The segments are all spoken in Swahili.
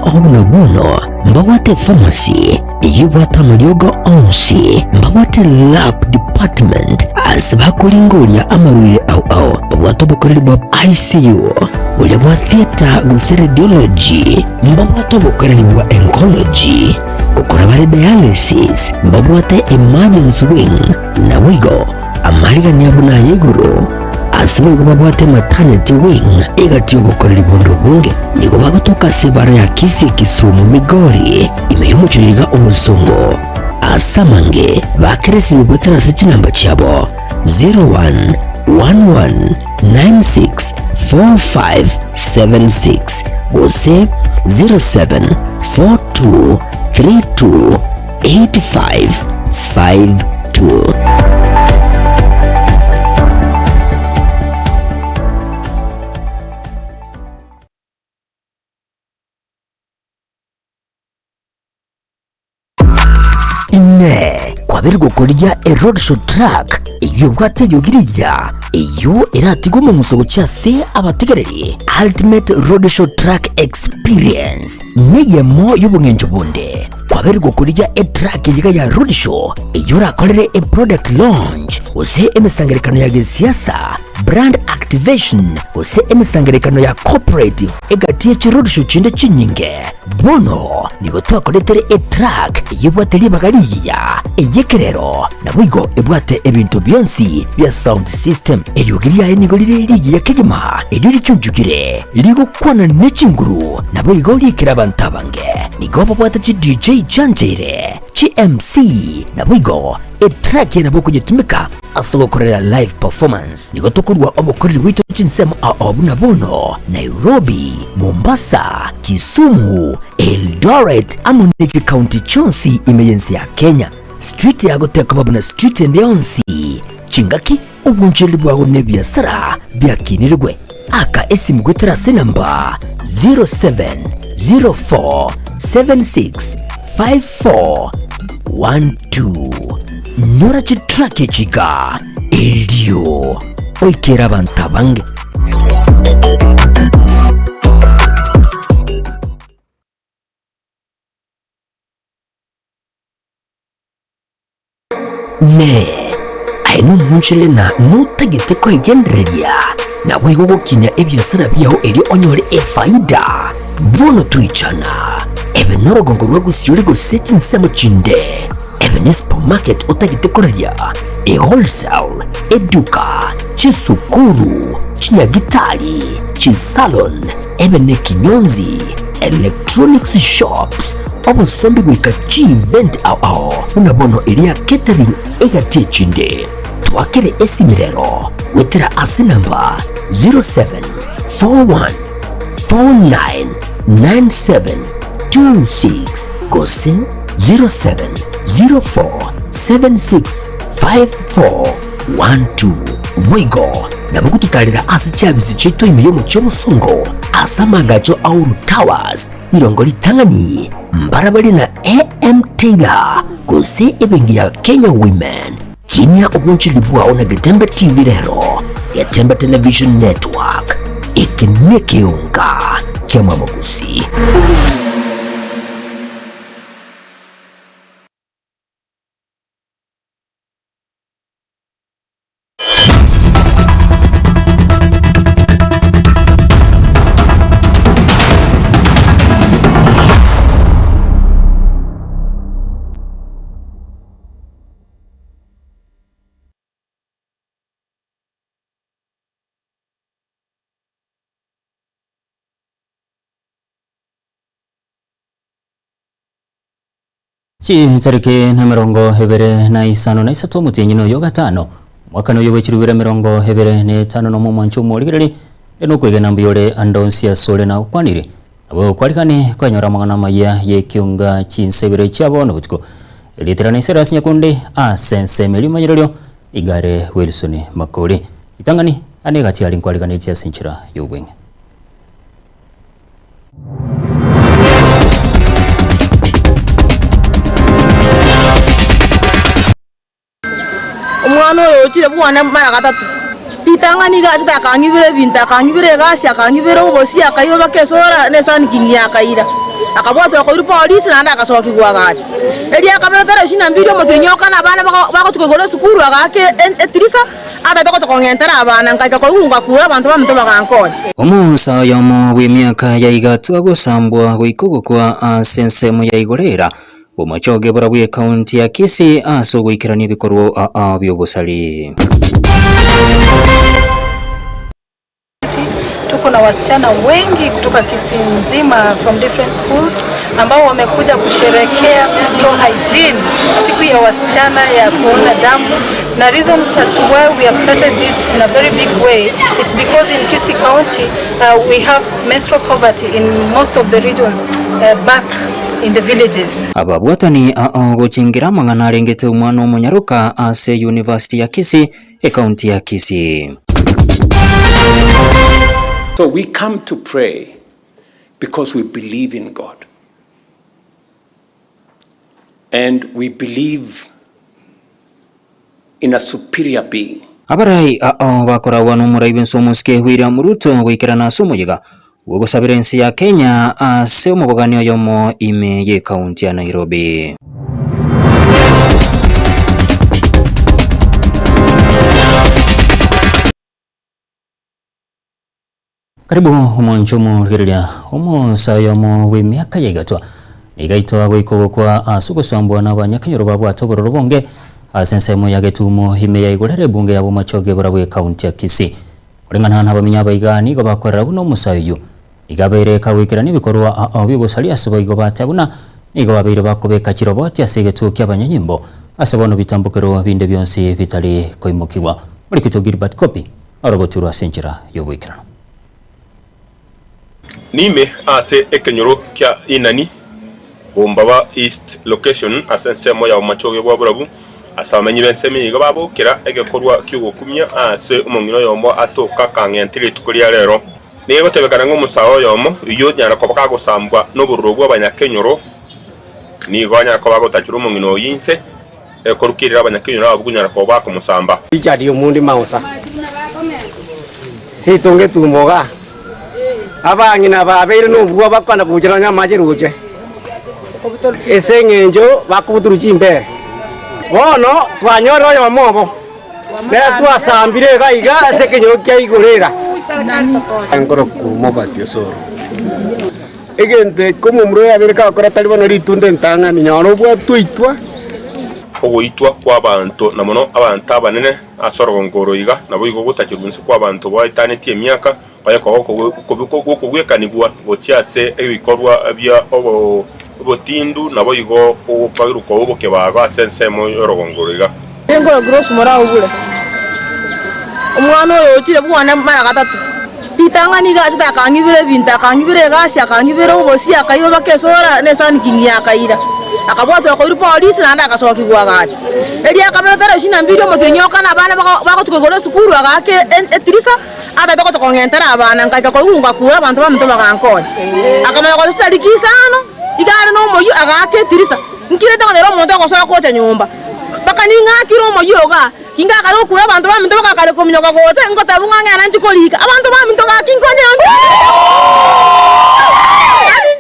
ao buna bono, mbabwate epharmacy eyio ebwate amariogo onsi, mbabwate lab department ase bakoringoria amarwaire ao ao, mbabwate obokoreri bwa ICU, boria bwa theatre gose radiology, mbabwate obokoreri bwa oncology, gokora bare dialysis, mbabwate emergency wing, naboigo amarigani abo naya igoro. Ase boigo babwate maternity wing egati y'obokoreri bonde obonge. Nigo bagotoka ase ebara ya Kisii Kisumu Migori ime y'omochie iga Omosongo. Ase amange bakere esimi goetera ase chinamba chiabo 0111964576 gose 0742328552. Inee! Kwabeire gokorigia eroadshow truck eyio ebwate eriogi rigiya, eyio eratigwe omong'uso gochia ase abategereri? Ultimate Roadshow Truck Experience neyemo y'obong'encho bonde. Kwabeire gokorigia etruck eyio iga ya roadshow eyio orakorere eproduct launch gose emesangererekano ya gesiasa, brand activation gose emesangererekano ya corporate egati ye chiroadshow chinde chinyinge. Bono nigo twakoretere etruck eyio ebwate ribaga rigiya, ey'ekerero, naboigo ebwate ebinto bionsi bia sound system. Eriogi riaye nigo rire rigiya kegima, erio richunchukire, rigokwana ne chinguru, naboigo riikere abanto abange. Nigo babwate chi DJ chiancheire, chi MC, naboigo etrack eye nabo okonyetumeka ase ogokorera live performance. Nigo tokorua obokoreri bwaito chinsemo ao buna bono, Nairobi, Mombasa, Kisumu, Eldoret amo ne chikaunti chionsi ime y'ense ya Kenya. Street yago tekoba buna street ende yonsi. Chingaki obonchoreri bwago nebiasara biakinirigwe. Aka esimu goetera ase enamba 0704765412. Nyora chitrack echi iga erio oikere abanto abange. Inee! Aye nomonchore na notagete koegendereria, naboigo gokinia ebiasara biao erio onyore efaida? Bono toichana, ebe norogongo rwa gosiori gose chinsemo chinde, ebe ne supermarket otagete koraria, ewholesale, eduka, chisukuru, chinyagitari, chisalon, ebe nekinyonzi, electronics shops, obosombi goika chievent ao ao buna bono eria catering egati echinde. Twakere esimi rero goetera ase namba 0741499726 gose 0704765412. Boigo nabo gototarera ase chiabisi chiaito ime y'omochie omosongo ase amaagacho a Uhuru Towers, rirongo ritang'ani, mbarabare na AM Taylor gose ebenki ya Kenya Women. Kinia obonchori bwao na Getembe TV rero, Getembe Television Network, eke nekeonga ki'amabogosi. Chintariki nemerongo ebere na isano na isato omotienyi noyo ogatano, omwaka noyo bwe chirubere emerongo ebere na etano nomo omwancho omorigereri, ere nokwegena mbuya ore ande onsi asore nagokwanire. Nabo okwarigane kwanyora amang'ana amaya y'ekionga chinsa ibere chia bono botuko. Erieta riane Silas Nyakundi ase ensemo eria omonyererio igare Wilson Makori. Ritang'ani ane egati aria nkwariganetie ase enchera y'obweng'e. Omwana oyo ochire bwane mara gatato, ritang'ani iga achete akang'ibera ebinto, akang'ibera egasi, akang'ibera obosie, akaiba mpaka esora na esani king yakaira. Akabwatwa koiru polisi naende agasokigwa agacha. Eria akabere tarehe 22 omotienyi okana abana bagotuka igoro esukuru agaka etirisa abaete gotokong'entera abana nkaika koigwa ngakura abanto baminto bagankonya. Omusa oyomo bw'emiaka ya igatu agosambwa goika ogokwa ase ensemo ya igorera omochoge bora bwe county ya Kisii ase ogoikerania ebikorwa ao by'obosari. Tuko na wasichana wengi kutoka Kisii nzima from different schools ambao wamekuja kusherekea menstrual hygiene, siku ya wasichana ya kuona damu. Na reason as to why we have started this in a very big way, it's because in Kisii County we have menstrual poverty in most of the regions back in the villages. Ababwatani ao gochingira amang'ana arengete omwana omonyaroka ase University ya Kisii ekaunti ya Kisii. So we come to pray because we believe in God. And we believe in a superior being. Abarai ao bakoragwa n'omorai b'ense omosike William Ruto goikerana ase omoyega bw'ogosabera ense ya Kenya ase omobogani oyomo ime ye kaunti ya Nairobi. Karibu omoncho omorigereria omosa oyomo bw'emiaka ya igatwa nigaitwa goika ogokwa ase ogosambwa na abanyakenyoro babwate obororo bonge ase ensemo ya getumo ime ya igorere ebunge ya bomachoge bora bwe kaunti ya Kisii. Kulingana na abaminya abaiga nigo bakorera buno omusa oyo igabeire kawikirania ebikorwa ao by'obosari ase boigo batia buna nigo babeire bakobeka chiroboti ase egetuo kia abanyanyimbo ase bono bitambukero binde bionsi bitari koimokiwa. Murikito Gilbert Kopi orogoturwa ase enchera y'oboikerano. Nime ase ekenyoro kia inani Bombaba East location ase ensemo ya omachoge bwa burabu ase abamenyi b'ensemo iga babokera egekorwa ki'ogokumia ase omong'ina oyomo atoka akang'entera rituko ria rero. Nigo egotebekana ng'a omosae oyomo oywo onyara koba kagosambwa n'obororo bwa abanyakenyoro nigo anyara koba agotachera omong'ina oyo inse ekorukirira abanyakenyoro abwo konyara koba bakomosamba. Richard Omundi Mausa sitonge tumoga abang'ina babeire n'obwo bakwana kuchera nyamache ruche ese eng'encho bakobutura chimbere bono twanyora oyomo obo ne twasambire iga iga ase ekenyoro kia igorera Nkoro kumobatie soro egente komomuro yabere kakora tari bono ritunde entang'ani nyoro bwatwaitwa ogoitwa kwa abanto na mono abanto abanene ase orogongoro iga nabo igo gotachirwa inse kwa abanto baetanetie emiaka gokobwekanigwa gochia ase ebikorwa bia obotindu nabo igo ogokairukwa obokebago ase ensemo y'orogongoro iga. Engoro gross morao bure omwana oyo ochire bwana mara gatatu itang'ani iga achete akang'ibera ebinto akang'ibera egasi akang'ibera obosi akaiba bakesora na esani king yakaira akabwatwa koiru polisi naende agasokigwa agacha. Eria akabere tarehe 22 omotienyi okana abana bagotuka igoro esukuru agaka etirisa abaete gotokong'entera abana nkaika koigwa ngakura abanto baminto bagankonya. Akamanya gocha chitariki isano iga are na omoyio agaka etirisa nkirete konyora omonto ogosoa gocha nyomba mpaka ning'akire omoyio iga kingakare gokura abanto baminto bagakare kominyoka gocha ngotabu ng'a ng'ena nchikorika abanto baminto gaki nkonye.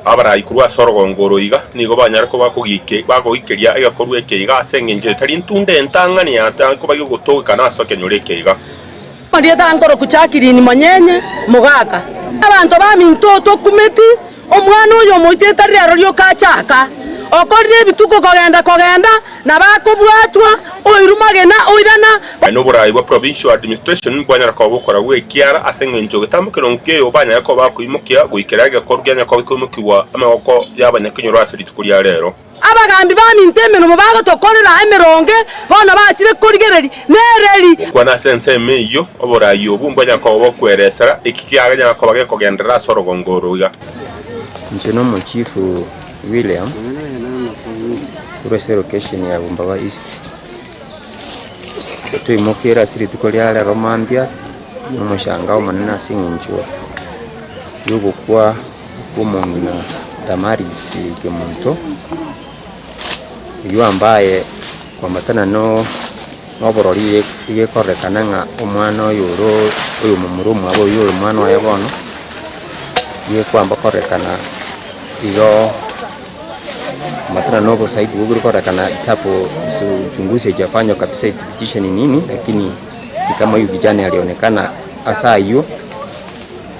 Abarai korwa ase orogongoro iga nigo banyara koba bagoikeria egekorwa eke iga ase eng'encho etari ntunde entang'ani yatankoba gigotogekana ase ekenyoro eke iga. Marieta nkoro kuchakirini manyenye mugaka abanto baminto tokumeti omwana oyo omoitete rero riokachaka okorire ebituko kogenda kogenda na bakobwatwa oirumagena oirana. N'oborai bwa provincial administration bwanyara koba bokora gwekiara ase eng'encho getambukero nkeyo banyara koba bakoimokia goikera egekorwa kianyara koba gikoimokiwa amagoko y'abanyakenyoro ase rituko ria rero. Abagambi baminto emeromo bagotokorera emeronge bono bachire korigereri nereri kwana ase ensemo eywo oborai obwo mbwanyara koba bokweresera eki kiaganyara koba gekogenderera ase orogongoro iga. Inche n'omochifu William kurese location ya Bombaba East twimokera ase rituko ria rero mambia n'omoshanga omonene ase eng'encho y'ogokwa kw'omong'ina Damaris Kemunto oywo ambaye kwambatana n'oborori igekorekana ng'a omwana oyo oro oyo momura omwabo oyo ore omwana oye bono igekwamba korekana Igo matana nobo saidi guguru korekana itapo uchunguzi haijafanywa kabisa ithibitishe ni nini, lakini kama huyu kijana alionekana asa hiyo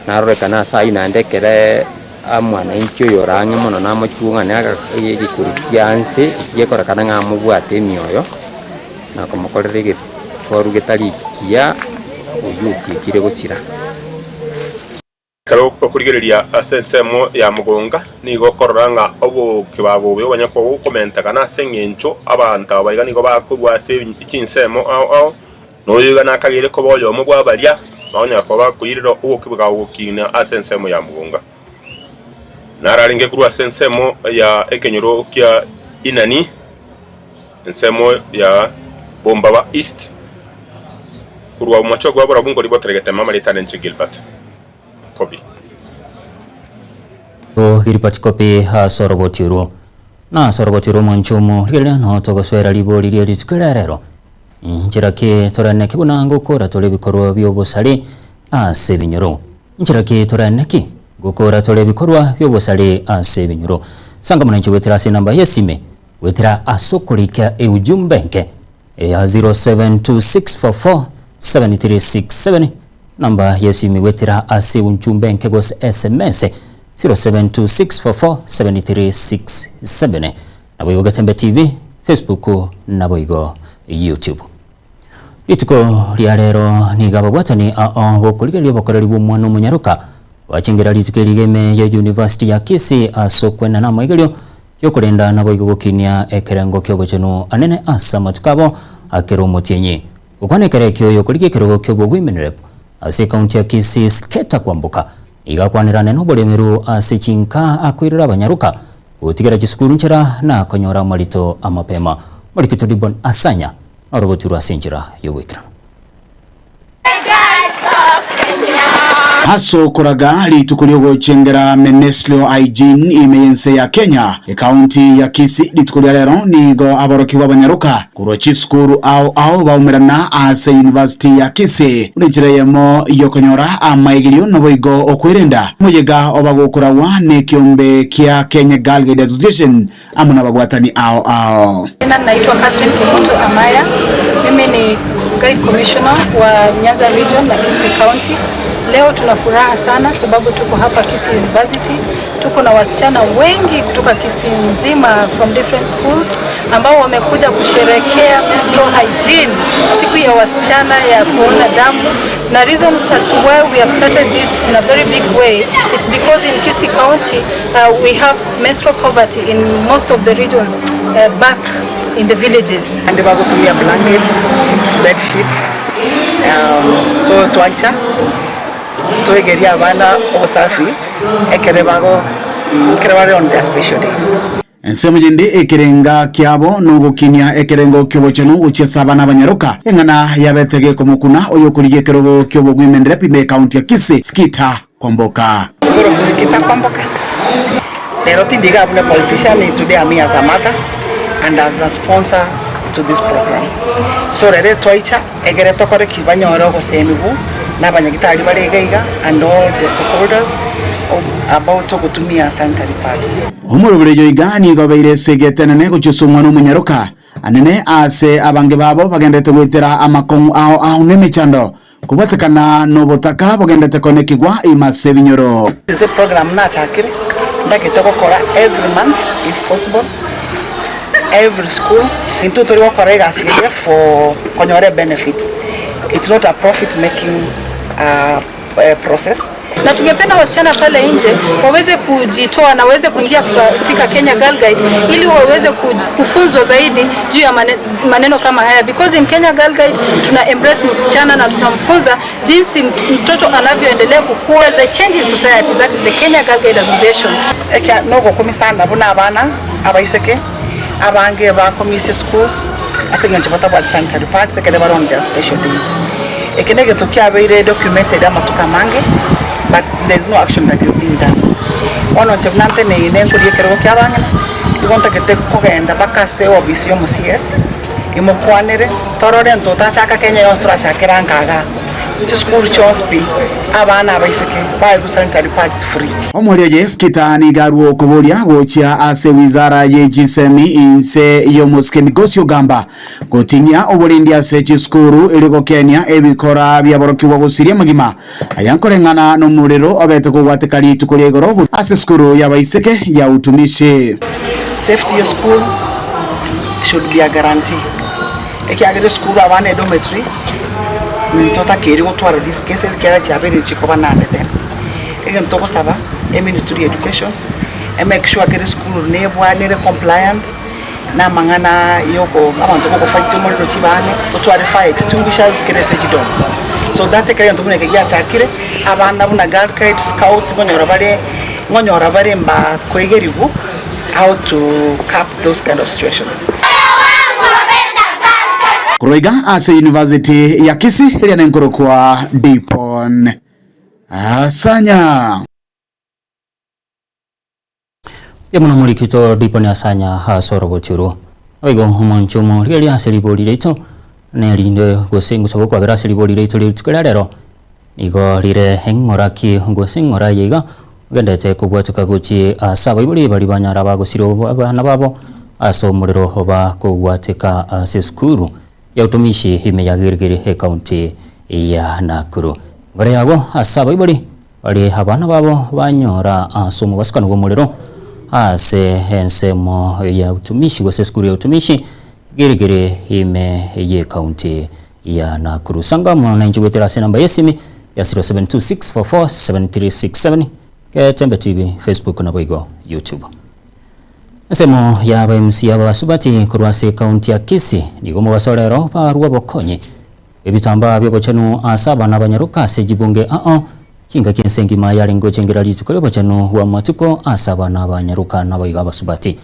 narorekana asa hiyo naandekere amwananchi oyo orang'e mono namochung'ane egekuri kia nse gekorekana ng'a amobwate emioyo na komokorera egekoru getari kia oyu otiekire gosira. Kero okorigereria ase ensemo ya Mugonga nigo okorora ng'a obokibago obo obanyakwa gokomentakana ase eng'encho abanto aba iga nigo bakorwa ase chinsemo ao ao noyo iga nakagere koba oyomo bwa baria banyakwa bakoirera obokibago gokina ase ensemo ya Mugonga. Nararenge korwa ase ensemo ya ekenyoro kia Inani, ensemo ya Bombaba East, korwa omochogo bwa Burabu ngori boteregete mama Lieutenant Gilbert Kobi. O Gilbert Kobi ha sorobotirwo na sorobotirwo mwanchomo rigereria no togoswera libori rie rituko nchira ke torane kibuna ngokora tole bikorwa byobosale ase binyoro nchira ke torane ki gokora tole bikorwa byobosale ase binyoro sanga mwananchi wetera ase namba yesime wetera asokolika eujumbe nke ya 0726447367 namba yesime wetera ase ujumbe nke gose SMS 0726447367 nabo Getembe TV, Facebook nabo YouTube. Rituko ria rero niga babwatani ao bokorigereria bokoreri bw'omwana omonyaroka bachengera rituko erigeme ya University ya Kisii asokwena na maigerio yokorenda nabo igogokinia ekerengo kyobochenu anene asa matukabo akero motienyi ukwanekere kyo yokorige kerogo kyo women rep ase county ya Kisii sketa kwambuka igakwanirane n'oboremeru ase chinka akwirira abanyaruka otigera chisukuru nchera na konyora marito amapema marikito Dibon asanya orobotirwa asenjira yobwikirano. Haso koraga rituko ryogochengera Menstrual Hygiene imeyense ya Kenya ekaunti ya Kisii rituko rya rero nigo aborokiwa abanyaruka kurwa chisukuru ao ao baumerana ase University ya Kisii unenjereyemo yokonyora amaigirio noboigo okwerenda muyega obagokorawa nekiombe kia Kenya Girl Guide Association amuna babwatani ao ao. Naitwa Catherine Kumutu Amaya, mimi ni Guide Commissioner wa Nyanza Region na Kisii County. Leo tuna furaha sana sababu tuko hapa Kisii University. Tuko na wasichana wengi kutoka Kisii nzima from different schools ambao wamekuja kusherehekea menstrual hygiene, siku ya wasichana ya kuona damu. Na reason as to why we have started this in a very big way, it's because in Kisii County we have menstrual poverty in most of the regions back in the villages. And bagotumia blankets, bed sheets, so twacha twegeria abana obusafi ekere bago ekere bare on their special days. Ensemo jindi ekerenga kiabo nugukinia ekerengo kyobochenu gochiesa abana abanyaruka eng'ana yabetege komokuna oyo kurigie kerogo kyobo women rep ime county ya Kisii Skita Kwamboka. Goro Skita Kwamboka. Lero tindiga abuna politician today I'm here as a mother and as a sponsor to this program. So rere twaicha egere tokore kibanyoro gosemibu n'abanyagitari baregaiga and all the stakeholders about kutumia sanitary pads. Omoroberejo igani gobeire segetenene gochiesa omwana omonyaroka anene ase abange babo bagendete gwetera amakong'u ao ao n'emechando kobwatekana n'obotaka bogendete konekigwa imase binyoro. This program nachakire ndagete gokora every month if possible, every school into tori gokora igasiria for konyore benefit. It's not a profit making process. Na tungependa wasichana pale nje waweze kujitoa na waweze kuingia katika Kenya Girl Guide ili waweze kufunzwa zaidi juu ya maneno kama haya, because in Kenya Girl Guide tuna embrace msichana na tunamfunza jinsi mtoto anavyoendelea kukua, the change in society, that is the Kenya Girl Guide Association. Ekia nogo komisana buna abana abaiseke abange ba komisi school asengenje batabwa sanitary pads ekere baron their special days. Ekenege tokia beire documented amatuka mange, but there is no action that is being done. Ono chebnante ne nenkurie kergo kia bangena igonta kete kogenda bakase obisi yo CS imokwanere torore ntota chaka Kenya yostra chakera nkaga Chisukuru chonspi abana abaiseke bae sanitary pads free. Omorieje skitani garuo koboria gochia ase wizara ye chisemi inse yomoske Migosi Ogamba gotinya oborindi ase chisukuru eriko Kenya ebikora byaborokibwa gusiria magima ayankorengana no muriro obete kogwateka rituko ry'igoro ase sukuru yabaiseke ya utumishi. Safety of school should be a guarantee. Ekiagere school abana dormitory mtoto akeri gotwara these cases kiara chabere chikoba nande then egen tokosaba e ministry education e make sure kere school nebwa nere compliant na mangana yoko abantu boko fight umuriro chibane totware fire extinguishers kere sejidom so that kere ntumune kiya chakire abana buna girl guides scouts ngonyora bare mba kwegeribu how to cap those kind of situations. Kuroiga ase University ya Kisii ila nenkoro kwa Dipon Asanya. Yamuno mulikito Dipon Asanya hasoro gochiro. Oigo omonchomo riali ase ribori leito nerinde gose ngusabo kwabera ase ribori leito rituko rero. Igo rire engoraki gose ngora yiga ugendete kugwatuka guchi asaba iburi bari banyara bagosiro abana babo aso muriro hoba kugwateka ase skuru ya utumishi ime ya Gilgil he county ya Nakuru. Ngore yago asaba iburi bari abana babo banyora aso mu basikano bomuriro ase ensemo ya utumishi gose skuru ya utumishi Gilgil ime ye county ya Nakuru. Sangamo na injigwetera se namba yesimi ya 0726447367 Ketembe TV, Facebook na boigo YouTube. Nsemo ya MC abasubati kurwase county ya Kisii nigomo basolero barwa bokonye ebitamba byobochenu asaba n'abanyaruka sejibunge ao kinga kinsengi mayarengo chengera litukore bochenu wa matuko asaba n'abanyaruka naboiga abasubati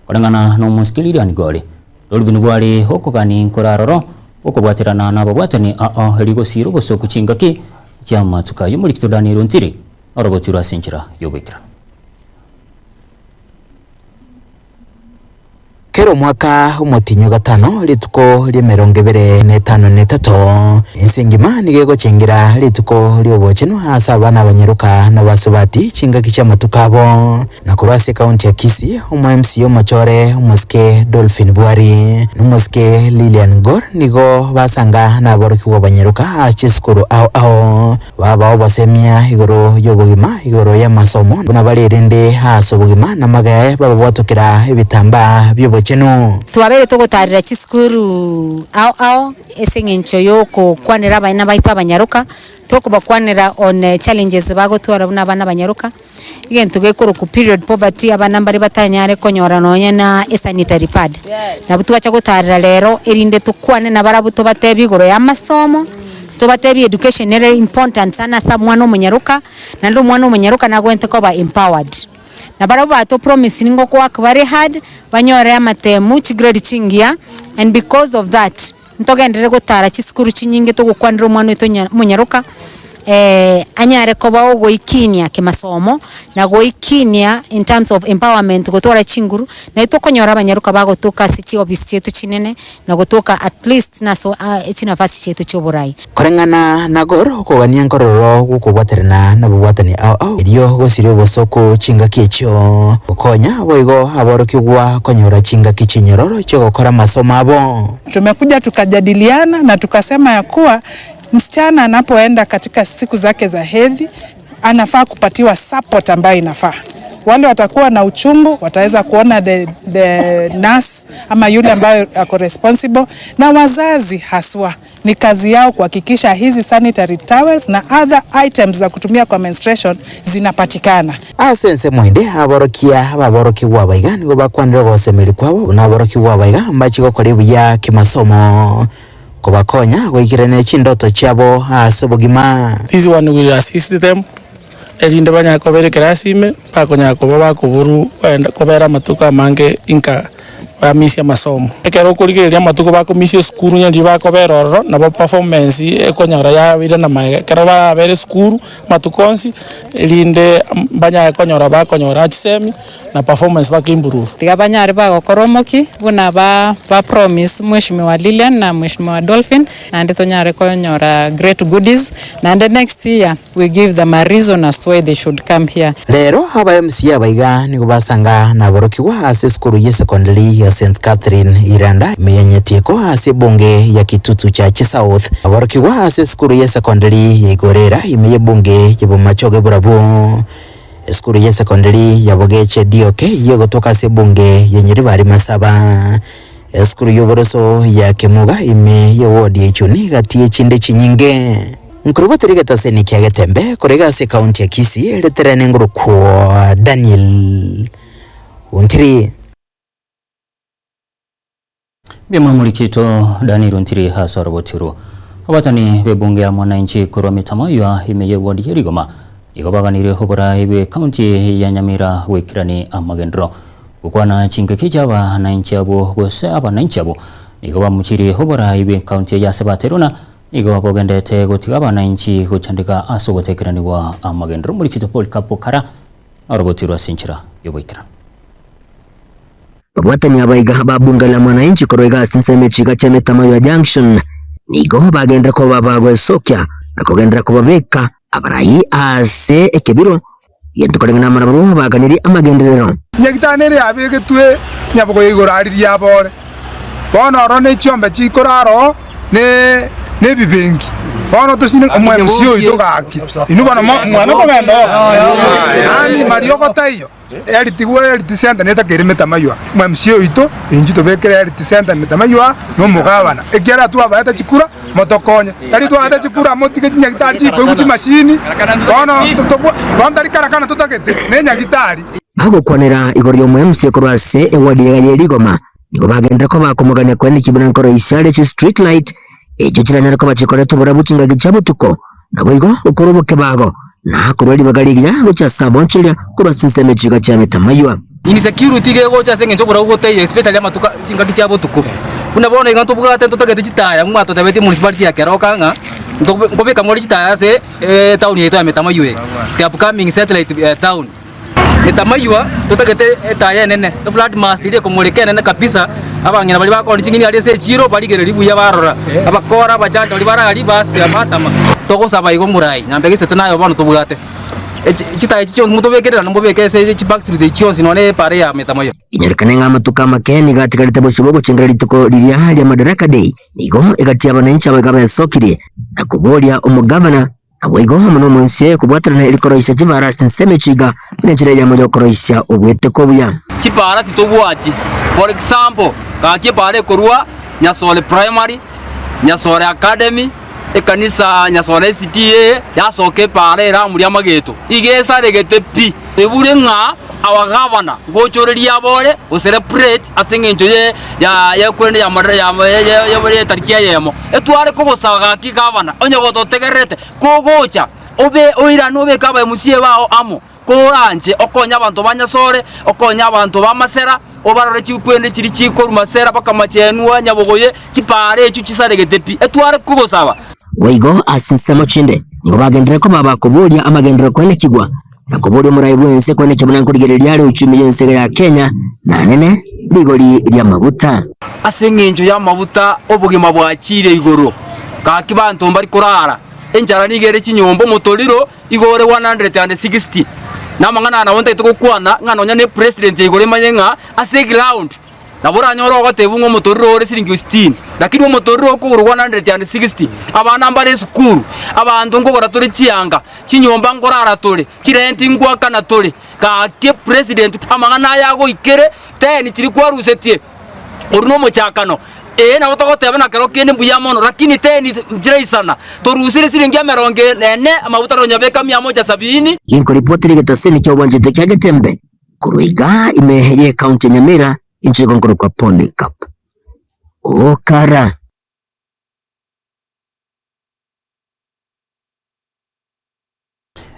kolengana no muskilirian gole lolubinu bwali hokogani nkoraroro okobwaterana nababwatani ao heligosiro bosoku chingaki chama tukayo muri kitodani runtiri orobotirwa sinjira yobikira. Kero mwaka umutinyo gatano lituko lyemerongo ibere netano netato insengima nigego chengira lituko lyobocheno hasa abana abanyaruka n'abasubati chingaki ky'amatukabo na kurwase county ya Kisii umu MC omachore umusike Dolphin Bwari n'umusike Lilian Gor nigo basanga n'abarukiwa abanyaruka achiskuru ao ao baba basemia igoro y'obugima igoro y'amasomo n'abarerende hasa obugima n'amagaye baba bwatukira ebitamba byobo cheno twabere tugotarira chiskuru ao ao eseng'encho yoko kwanera abana baitu abanyaruka tokubakwanera on challenges bagotwara buna abana abanyaruka egento gekoro ku period poverty abana mbari batanyare konyora nonya na sanitary pad nabo twacha gotarira lero erinde tukwane nabarabu tobatebi igoro ya masomo tobatebi education ere important sana sa mwana omunyaruka nando mwana omunyaruka nagwente koba empowered na barabo bato promise ningo kwa very hard banyore amatemu chigrade chingia and because of that ntogendere gotara chiskuru chinyinge togokwanira omwana wetu munyaruka anyare koba ogoikinia kimasomo na goikinia in terms of empowerment gotora chinguru na itokonyora abanyaruka bagotoka ase chiofisi chetu chinene na gotoka at least naso chinafasi chetu choborai korengana na goro kogania nkororo gukobwaterana nabobwatani ao ao erio gosiria obosoko chingaki echio gokonya boigo aborokigwa konyora chingaki chinyororo chogokora masomo abo. Tumekuja tukajadiliana na tukasema ya kuwa msichana anapoenda katika siku zake za hedhi anafaa kupatiwa support ambayo inafaa. Wale watakuwa na uchungu wataweza kuona the nurse ama yule ambaye ako responsible, na wazazi haswa ni kazi yao kuhakikisha hizi sanitary towels na other items za kutumia kwa menstruation zinapatikana. Asense mwende aborokia ababorokiwa baiga nigo bakwanira gosemeri kwabo naborokiwa baiga mbachigokora buya kimasomo kubakonya goikirana chindoto chabo ase obogima. This one will assist them erinde banyakobere kirasime bakonya koba bakuburu kwenda kobera matuka mange inka Bamisia masomo ekero okorigereria amatuko bakomisia esukuru nyari bakobera ororo nabo performance ekonyora yabire na maega ekero barabere esukuru matuko onsi erinde banyare konyora bakonyora chisemi na performance baka improve. Tiga banyare bagokoromoki buna ba promise Mheshimiwa Lilian na Mheshimiwa Dolphin nande tonyare konyora great goodies nande next year we give them a reason as to why they should come here. Rero aba MC abaiga nigo basanga naborokigwa ase esukuru ye secondary ya St Catherine Iranda meyenyetieko ase bunge ya Kitutu Church South aborokigwa ase esukuru ye secondary ya Igorera imeye bunge y'Bomachoge Burabo esukuru ye secondary ya Bogeche Dioke yegotoka ase bunge ya Nyeribari Masaba esukuru y'oboroso ya Kemuga ime ye ward ya Ichuni gati echinde chinyinge nkurubatirige taseni kia Getembe korega ase county ya Kisii eleterane nguruku Daniel Untiri. Bima mulikito Daniel Untiri hasa robotiru abatani bebunge ya mwananchi korwa mitamaywa imeye ward ya Rigoma ikobaganire hobora ibe county ya Nyamira wekirani amagendro gukwana chingeke chaba nanchi abo gose abananchi abo ikoba muchiri hobora ibe county ya Sabateruna igo bogendete gotiga abananchi gochandika aso gotekeraniwa amagendro mulikito Paul Kapokara arobotirwa sinchira yoboikira. Babwatani abaiga babunga la mwananchi korwega sinseme chiga cha Metamaywa Junction nigo bagenda ko babagwesokya nakogendera kubabeka abarayi ase ekebiro yentukolengana marabo baganiri amagenderero nyagitanere abegetwe nyabugo igoro ari abore bono oro ne chiombe chikoraro ne nebibengi bono tusine omwe msio itogaki inu bono mwana kogenda ani marioko taiyo eritigwe eritisenta netakere Metamaywa mwe msio ito inji tobekere eritisenta Metamaywa no mugabana ekiara twabaeta chikura motokonya tari twabaeta chikura motige chinyagitari chikoigu chimashini bono bono karakana tutagete ne nyagitari bagokwanera igoro yo mwe korwase ewadi ya Yerigoma nigo bagendera ko bakomoganya kwene kibuna nkoro isale chi street light ejo kiranyara ko bakikoreto burabukinga gichabutuko nabo igo ukoroboke bago na kurwali bagaligira gocha sabonchilia kurwa chiga cha Metamaywa insecurity ge gocha senge chobura ugote especially amatuka chinga gichabutuko kuna bona inga tubuga tento tagetu chitaya mwato tabeti municipality ya Keroka nga ngobeka mori chitaya se town yetu ya Metamaywa the upcoming satellite town Metamaywa tutagete etaya nene the flood mast ile komoleke nene kabisa abangina bali bakoni chingini ali se chiro baligere libuya barora abakora bachacha bali barali basti abatama tokosaba igo murai nyambegese nayo bano tubugate chitaye chicho mutobekerera nombobeke se chiback street chionsi none pare ya Metamaywa inyerekane nga amatuka makeni gatikarite boshobo chengera litoko liria lya Madaraka Day nigo egatia abananchi abagabesokire na kuboria omugavana Awaigo muno munsi kubwatirana ilikoroisha chibara sinseme chiga minenjira ya moyo koroisha obwete kobuya chibara titobwati for example kaki pare korua Nyasole Primary Nyasole Academy ekanisa Nyasole CTA yasoke pare ra muri amageto igesa regete pi ebure nga our governor gochoreria bore o celebrate asengenjo ye ya kwende ya madara ya tarikia yemo etware kogosaga ki governor onye gototegerete kogocha obe oirano obe kaba musie bao amo koranje okonya abantu banyasore okonya abantu bamasera obarore chikwende chiri chikoru masera bakamachenwa nyabogoye chipare echu chisaregete pi etware kogosaba waigo asinsemo chinde ngo bagendere ko baba kuburia amagendero kwene kigwa na kuburi murai bwense kwene kibona nkuligereria ali uchumi yense ya Kenya na nene ligoli lya mabuta asengenjo ya mabuta obugima bwachire igoro kaki bantu mbari kurara enjara nigere chinyombo motoriro igore 160 namangana na wonte tukukwana nganonya ne president igore manyenga ase ground nabora nyoro gotebu ngo motoriro ore siringi 60 lakini omotoriro kuguru 160 abana mbare sukuru abantu ngogora turi chianga chinyomba ngorara turi chirenti ngwakana turi kake president amangana yago ikere teni chiri kwarusetie oruno mochakano na utogoteba na kero kende mbuya mono lakini teni njiraisana torusire siringi ameronge nene amabuta ronyabeka 170 yinko ripoti rigetaseni kya obwanjete kya Getembe kurwiga imeheye county Nyamira inchiko nkuru kwa Polycarp Okara.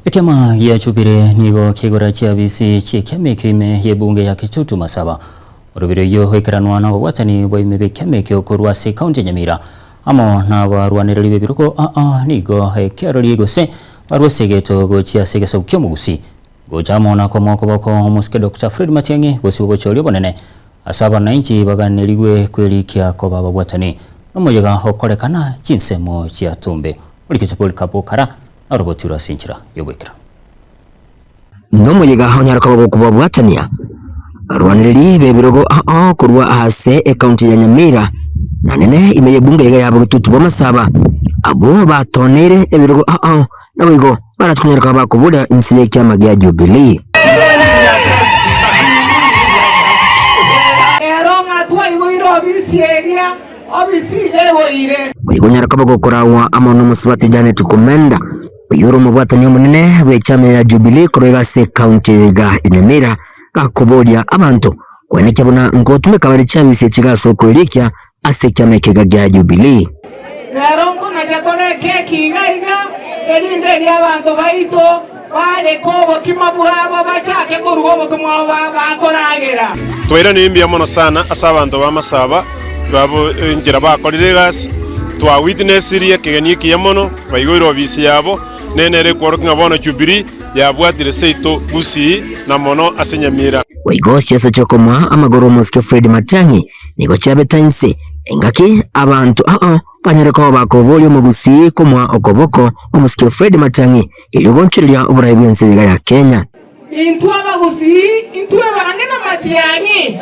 Ekyama ya chubire nigo kigora chiabisi chikyame kime yebunge ya Kitutu Masaba Orobiro iyo hoikeranwa na obwatani bwa imebekeme kyokorwa ase county Nyamira amo na barwanireri bebiruko nigo ekerori gose barwesegeto gochia segeso kyomugusi gochamo na komoko boko omusike Dr. Fred Matiang'i gosi bochori bonene asaba nanchi baganirigwe kwerikia ko bababwatani nomoyega hokorekana chinsemo chia tumbe ulikichapol kapokara na robotira sinchira yobwekera nomoyega honyaraka bokubabwatania arwaniriri bebirogo kurwa ase ekaunti ya Nyamira na nene imeye bunge ya bututu bwa abo batonere ebirogo na wigo baratunyaraka bakubuda insi ya ya Jubilee. Mwigonyaraka bagokorawa amono musubati Janet Kumenda uyuru mubwatani omunene bw'echama ya Jubilee kurwega se county ga Nyamira gakubodia abantu kwenekya buna ngotumeka bari chabise chigaso kwelikia ase kyama kega gya Jubilee. Garongo na chatone keki iga erinde ria abantu baito bare kobo kimabwabo bachake kurugo kimwa bakoragera. Twaira ni mbia mono sana asa abantu ba masaba babo njira bakorire gasi twa witness ria kegeni kiyamono baigwiro bisi yabo nenere kworokinga bono Jubilee yabwatire seito gusi na mono ase Nyamira. Waigo siasa chokomwa amagoro mosike Fred Matiang'i nigo chabetanse engaki abantu banyareko bakoboli omugusi komwa okoboko omusike Fred Matiang'i iligonchiria oburayi bw'ensi ya Kenya. Intu abagusi intu abange na Matiang'i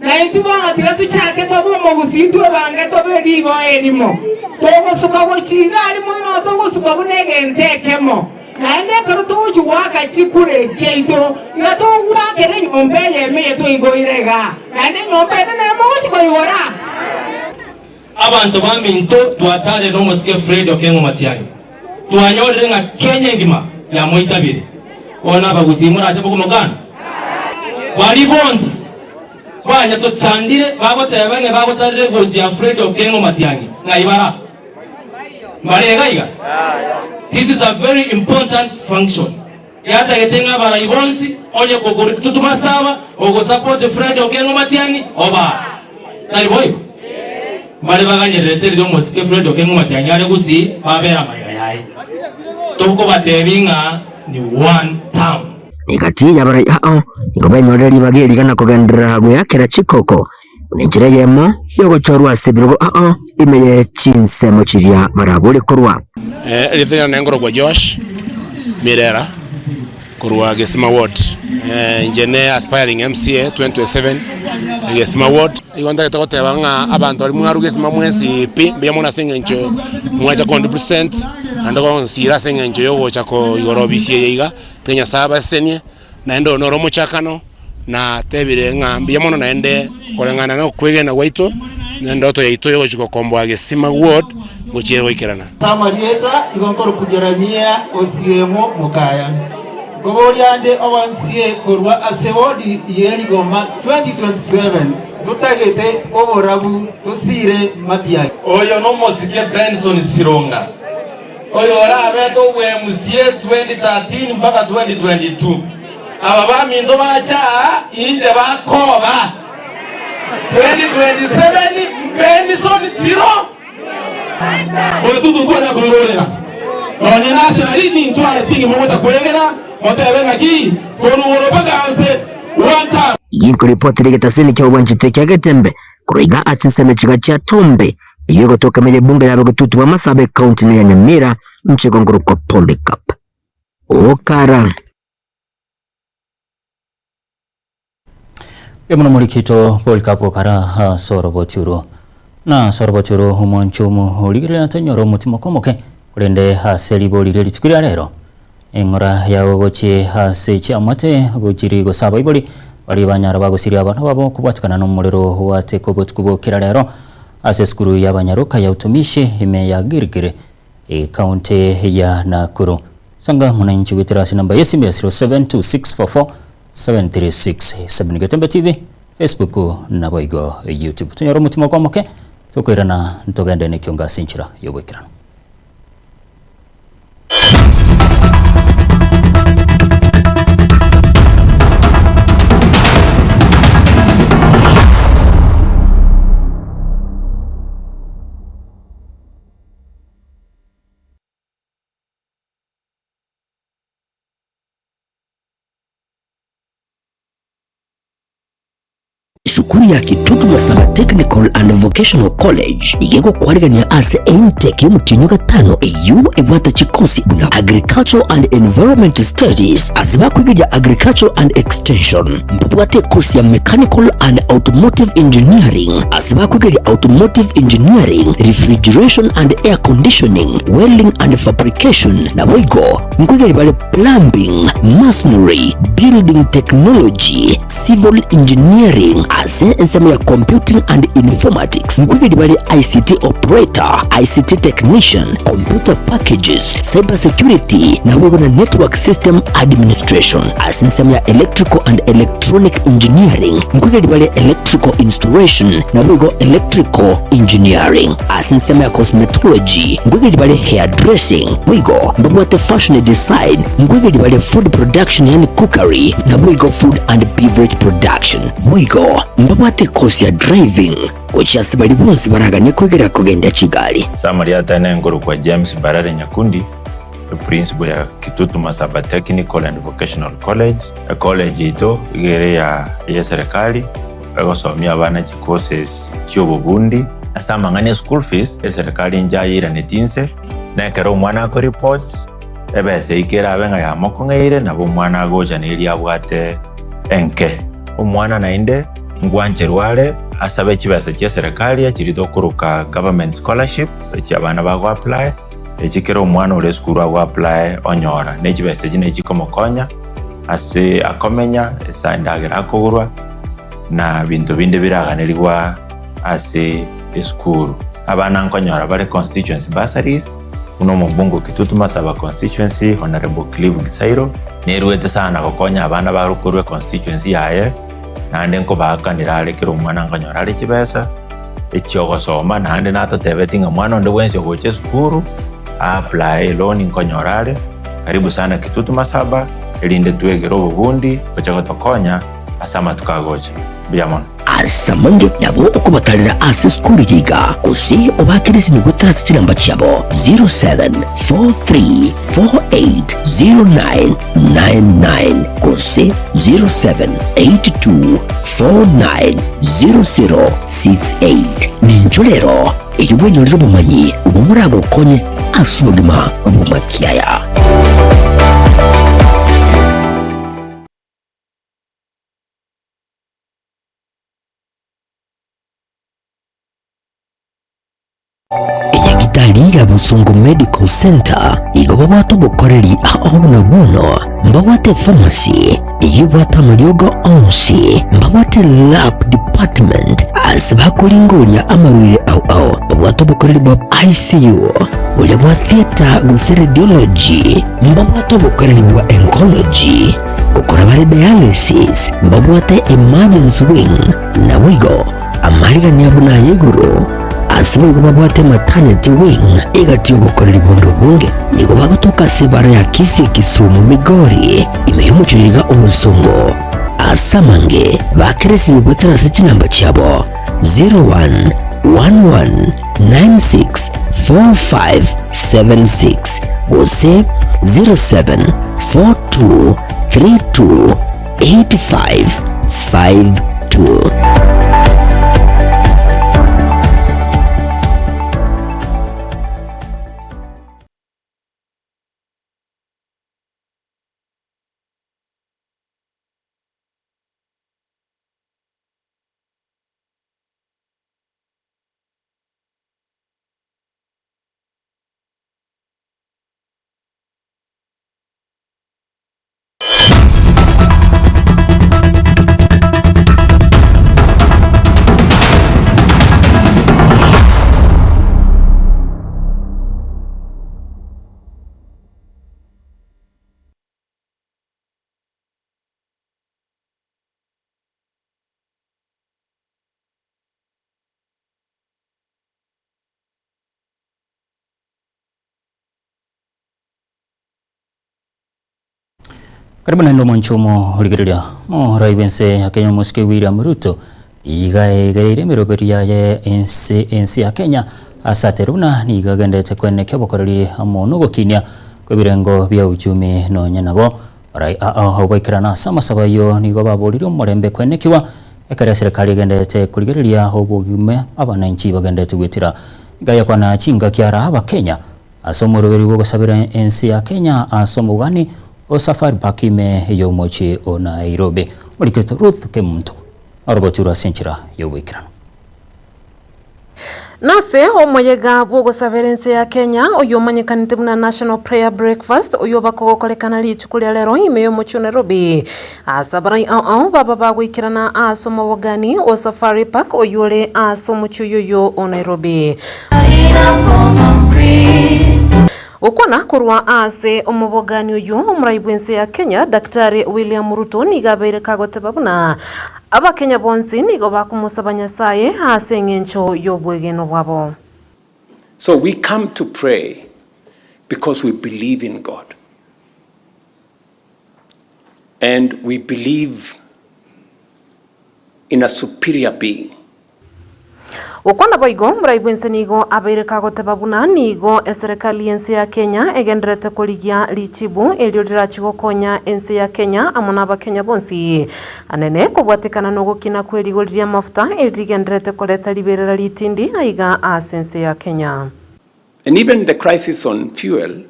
na intu bono tira tuchake tobo omugusi intu abange tobe ribo erimo togosuka gochiga arimo ino togosuka bunegentekemo naende kero togochiwaka chikure cheito iga togwakere nyomba eyeme toigoirega naende nyomba ene nemo gochikoigora. Abantu baminto twatare n'omusike Fred Okengo Matiang'i twanyorire nga Kenya ngima ya moitabire ona abagusi murache bokumokana bari bonsi banya tochandire bagoteba nge bagotarire goti ya Fred Okengo Matiang'i nga ibara mbarega iga. This is a very important function. Yata getenga bara ibonsi onye kogori tutumasaba ogo support Fred Okengo Matiang'i oba nari boy bari baganyerete ryo mosike Fred Okengo Matiang'i ari gusi babera mayiga yaye tobwo batebinga ni one town. Nikati ya bara niko banyoreri bageri kana kogendera guyakera chikoko unenjira yemo yogochorwa sebirugo imeye chinsemo chiria barabule korwa. Rithina nengoro kwa Josh Mirera korwa Gesima Ward. Njene aspiring MCA 2027 Gesima Ward. Igonda getogoteba nga abantu bari mwaru Gesima mwesi pi mbya sengencho mwacha 100% ando nsira sengencho yogocha ko igoro bisie yiga Kenya saba senie naende noro muchakano na tebire nga mbya mono naende korengana no kwegena gwaito ndoto yaito yogochiko komboa Gesima Ward gochiero goikerana. Samarieta igonkoro kujeramia osiemo mukaya goboriande owansie korwa ase wodi yerigoma 2027 tutagete oborabu tusire Matiang'i. Oyo no mosike Benson Sironga oyo orabeto wemusie 2013 mpaka 2022 aba bamindo bacha inje bakoba 2027 Benson Sironga oyo tutukwana kurorera onye national ni ntware tingi mugota kwegera motebe ngaki korugoro baganse one time. Yinko ripoti rigetasini kya obwanchite kya Getembe kuruiga asinseme chiga cha Tumbe iyo gotoka meje bunge ya Bututu wa Masabe county ya Nyamira mchegongoro kwa Polycarp Okara. Yomuno murikito Polycarp Okara soroboturo na soroboturo humonchumu uligirira tonyoro mutima komoke kurende haseri boli ritukurira rero engora yagogochi hase chiamate gochiri gosaba iboli bari banyara bagosiria abantu babo kubwatikana n'umuriro wateko botukubokera rero ase skuru y'abanyaruka ya utumishi ime ya Girigiri county ya Nakuru. Sanga mwananchi weterasi namba yesimu ya 0726447367 Getembe TV, Facebook na boigo YouTube. Tunyoro mutima komoke tukwirana ntogende nekyonga sinchira yobwekirana. Esukuru ya Kitutu Masaba Technical and Vocational College igegokwarigania ase intake y'omutinyo gatano eyu ebwata chikosi buna Agricultural and Environment Studies ase bakwigeria Agricultural and Extension, mbabwate kosi ya Mechanical and Automotive Engineering ase bakwigeria Automotive Engineering, Refrigeration and Air Conditioning, Welding and Fabrication, na boigo nkwigeri bale Plumbing, Masonry, Building Technology, Civil Engineering ase ensemo ya Computing and Informatics, nkwigeri bale ICT Operator, ICT Technician, Computer Packages, Cyber Security na boigo na Network System Administration ase ensemo ya Electrical and Electronic Engineering, nkwigeri bale Electrical Installation na boigo Electrical Engineering ase ensemo ya Cosmetology, nkwigeri bale Hairdressing, boigo mbabwate Fashion Design, nkwigeri bale Food Production yani Cookery na boigo Food and Beverage Production, boigo mbabwate kosi ya Driving gochasi bali bonsi baraganye kwegera kugenda Kigali. Samaria tena ngoro kwa James Barare Nyakundi, principal ya Kitutu Masaba Technical and Vocational College. A college ito igere ya serikali egosomia abana chikoses chiobubundi asamang'ania school fees eserikali njayira netinse nekero omwana ako report ebese ikera abe ng'a yamokong'eire nabo omwana agocha neri abwate enke omwana nainde ngwancherware asabe chibesa chia serikali achirito kuruka government scholarship echi abana bago apply echikero omwana ore skuru ago apply onyora nechibesa echi nechikomokonya ase akomenya esandagira akogurwa na bintu binde biraganirwa ase eskuru abana nkonyora bare constituency bursaries uno mubungu Kitutu Masaba constituency Honorable Clive Gisairo neruete sana gokonya abana barukurwe constituency yaye nande nkobakanira arekera omwana nkonyora are chibesa echiogosoma nande natotebeti ng'a mwana onde bwensi ogocha esukuru apply loan nkonyora are. Karibu sana Kitutu Masaba erinde twegere obubundi gocha gotokonya ase amatuko agocha mbuya mono. Asamange nabo okubatalira ase skuru yiga ose obakirisi nigwetarasi chiramba chiabo 0743480999 kose 0782490068. Nincho lero eyobwenyorera obumanyi obumurabukonye ase obogima obumakiaya. Enyagitari ya Busungu Medical Center igobabwate obukoreri aho buno mbabwate pharmacy eyibwate amariogo onsi mbabwate lab department ase bakuringoria amarwire au au mbabwate obukoreri bwa ICU buria bwa theater gose radiology mbabwate obukoreri bwa oncology gukora bare dialysis mbabwate emergency wing na wigo amarigania buna yiguru asibo babwate maternity wing igati obukoreri bundo bunge nigo bagotoka sebara ya Kisii, Kisumu, Migori imeyumuchiriga omusongo asamange bakeresi migwetera se chinamba chiabo 0111964576 gose 0742328552. Karibu na ndo mwanchomo uligereria mo raibense ya Kenya mosike William Ruto igaegereire miroberia ya ensi ya Kenya asate runa nigagendete kwene kyobokoreri amo nogokinia kwebirengo bya uchumi nonya nabo rai a a baikirana sama sabayo nigo babolire omorembe kwenekiwa Ekere serikali egendete kurigereria obogime abananchi bagendete gwetira ngaya kwana chinga kiara aba Kenya asomoroberi bwogosabira ensi ya Kenya asomugani o Safari Park ime yomochi o Nairobi Muriketo Ruth Kemuntu arobotura senchira yobwikirano. Nase omoyega bwogosabera ensi ya Kenya oyo omanyekanete buna National Prayer Breakfast oyo bakogokorekana rituko ria lero ime yomochi o Nairobi asabarai ao baba bagwikirana asomobogani o Safari Park oyore asomochi oyoyo o Nairobi. Okwana kurwa ase omobogani oyo omuraibu ensi ya Kenya Daktari William Ruto nigabeire kagoteba buna abakenya bonsi nigo bakumusaba Nyasaye ase eng'encho y'obwegeno bwabo. So we come to pray because we believe in God. And we believe in a superior being. Okwana boigo muraibu ense nigo abeire kagoteba buna nigo eserikali ense ya Kenya egenderete korigia richibu erio rirachigokonya ense ya Kenya amo n'abakenya bonsi anene kobwatekana nogokina kwerigoriria mafuta erigenderete koreta riberera ritindi aiga ase ense ya Kenya. And even the crisis on fuel,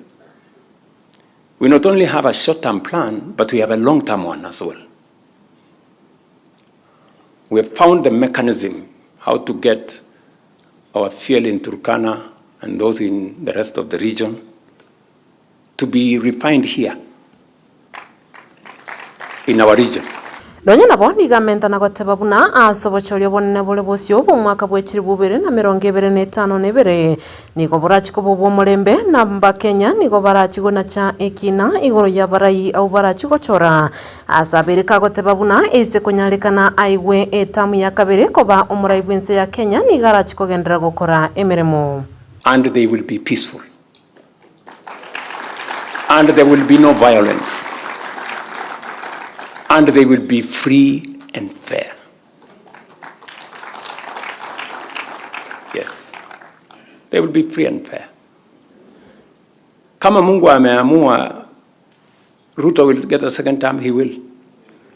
we not only have a short-term plan, but we have a long-term one as well. We have found the mechanism how to get our fuel in Turkana and those in the rest of the region to be refined here in our region. Nonya nabo nigamenta nagoteba buna asobochoria bonene bore bosio bw'omwaka bw'echiri bubere na 2052 nigo borachiko bobwo omorembe na Mbakenya nigo barachigo na cha ekina igoro ya barai au barachigo chora asabere kagoteba buna ese konyarekana aigwe etamu ya kabere koba omurai bwense ya Kenya nigarachiko gendera gokora emeremo. And they will be peaceful. And there will be no violence. And they will be free and fair. Yes, they will be free and fair. Kama Mungu ameamua Ruto will get a second term, he will.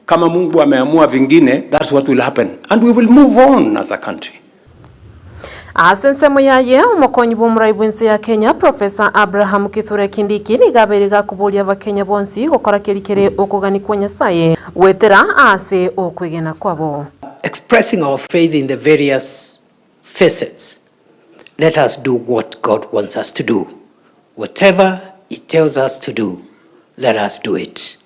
Kama Mungu ameamua vingine, that's what will happen. And we will move on as a country. Asensemo yaye omokonyi bw'omuraibu ense ya Kenya Professor Abraham Kithure Kindiki nigaberiga kuburia abakenya bonsi gokora kerikere okuganikwa Nyasaye wetera ase okwegena kwabo. Expressing our faith in the various facets, let us do what God wants us to do. Whatever he tells us to do, let us do it.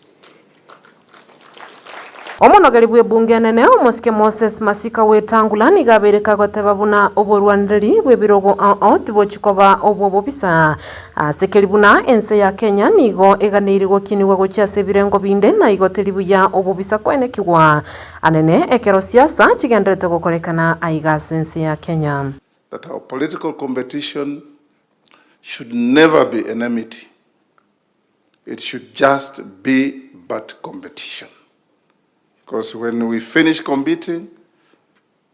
Omonogeri bwe bunge nene omosike Moses Masika wetangula nigabereka goteba buna oborwanireri bwebirogo ao tibochikoba obwo bobisa asekeri buna ense ya Kenya nigo eganeirwe kinigwa gochia ebirengo binde na igoteri buya obobisa kwenekigwa anene ekero siasa chigenderete gokorekana aiga ense ya Kenya. That our political competition should never be enmity. It should just be but competition. Because when we finish competing,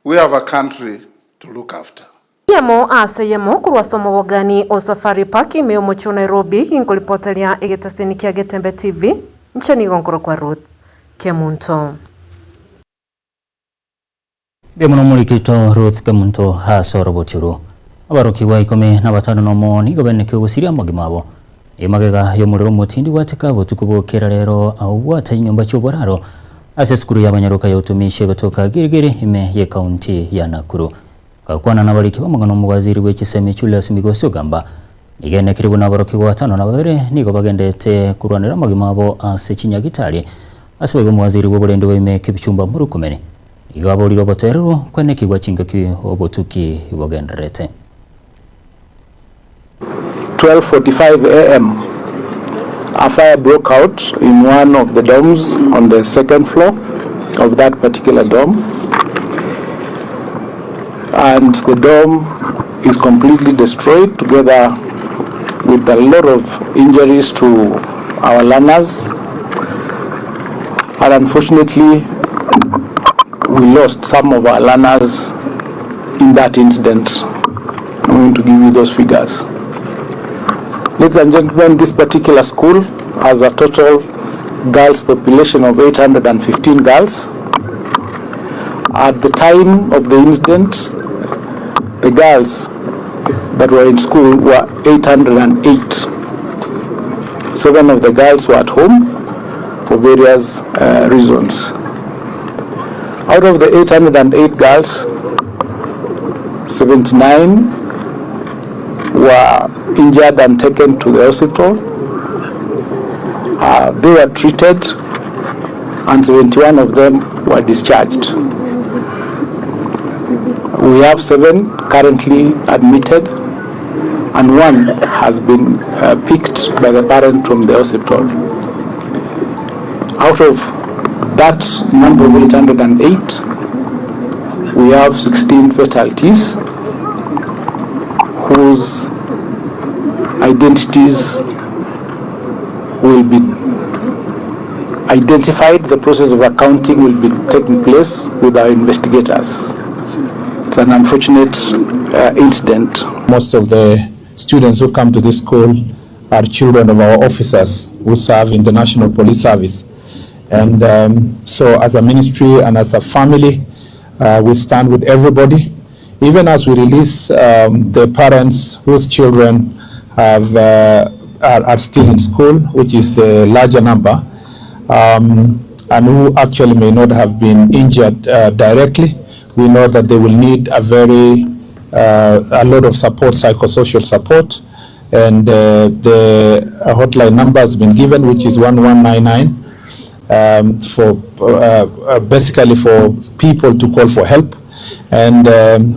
we have a country to look after. Yemo ase yemo kurwasomo wogani o Safari Park imeo mocho Nairobi ingolipotelia egetaseni kia Getembe TV nchani gonkoro kwa Ruth Kemunto. Bemono mulikito Ruth Kemunto hasoro botiro. Abarokiwa 15 nigo beneke gusiria magimabo. Imagega yomuriro mutindi gwateka botuko bokera rero awata nyumba cyoboraro ase skuru y'abanyaruka yotumishe gotoka Girigiri ime ye county ya Nakuru. Kakwana nabariki bamagana mu waziri w'ekisemi Julius Migosi ogamba nigene kiribu nabarokiwa 52 nigo bagendete kurwanira magimabo ase chinyagitari ase mu waziri w'oburende w'ime Kipchumba Murkomen igaboliro boterero kwenekigwa chingaki obotuki bogenderete. 12:45 a.m. a fire broke out in one of the dorms on the second floor of that particular dorm, and the dorm is completely destroyed together with a lot of injuries to our learners, and unfortunately we lost some of our learners in that incident. I'm going to give you those figures. Ladies and gentlemen, this particular school has a total girls population of 815 girls, At the time of the incident, the girls that were in school were 808. 7 of the girls were at home for various reasons. Out of the 808 girls, 79 were injured and taken to the hospital. They were treated and 71 of them were discharged. We have 7 currently admitted and 1 has been picked by the parent from the hospital. Out of that number of 808, we have 16 fatalities whose identities will be identified. The process of accounting will be taking place with our investigators. It's an unfortunate incident. Most of the students who come to this school are children of our officers who serve in the National Police Service. And so as a ministry and as a family, we stand with everybody. Even as we release the parents whose children have, are still in school, which is the larger number, and who actually may not have been injured directly, we know that they will need a lot of support, psychosocial support, and the hotline number has been given, which is 1199, for basically for people to call for help. And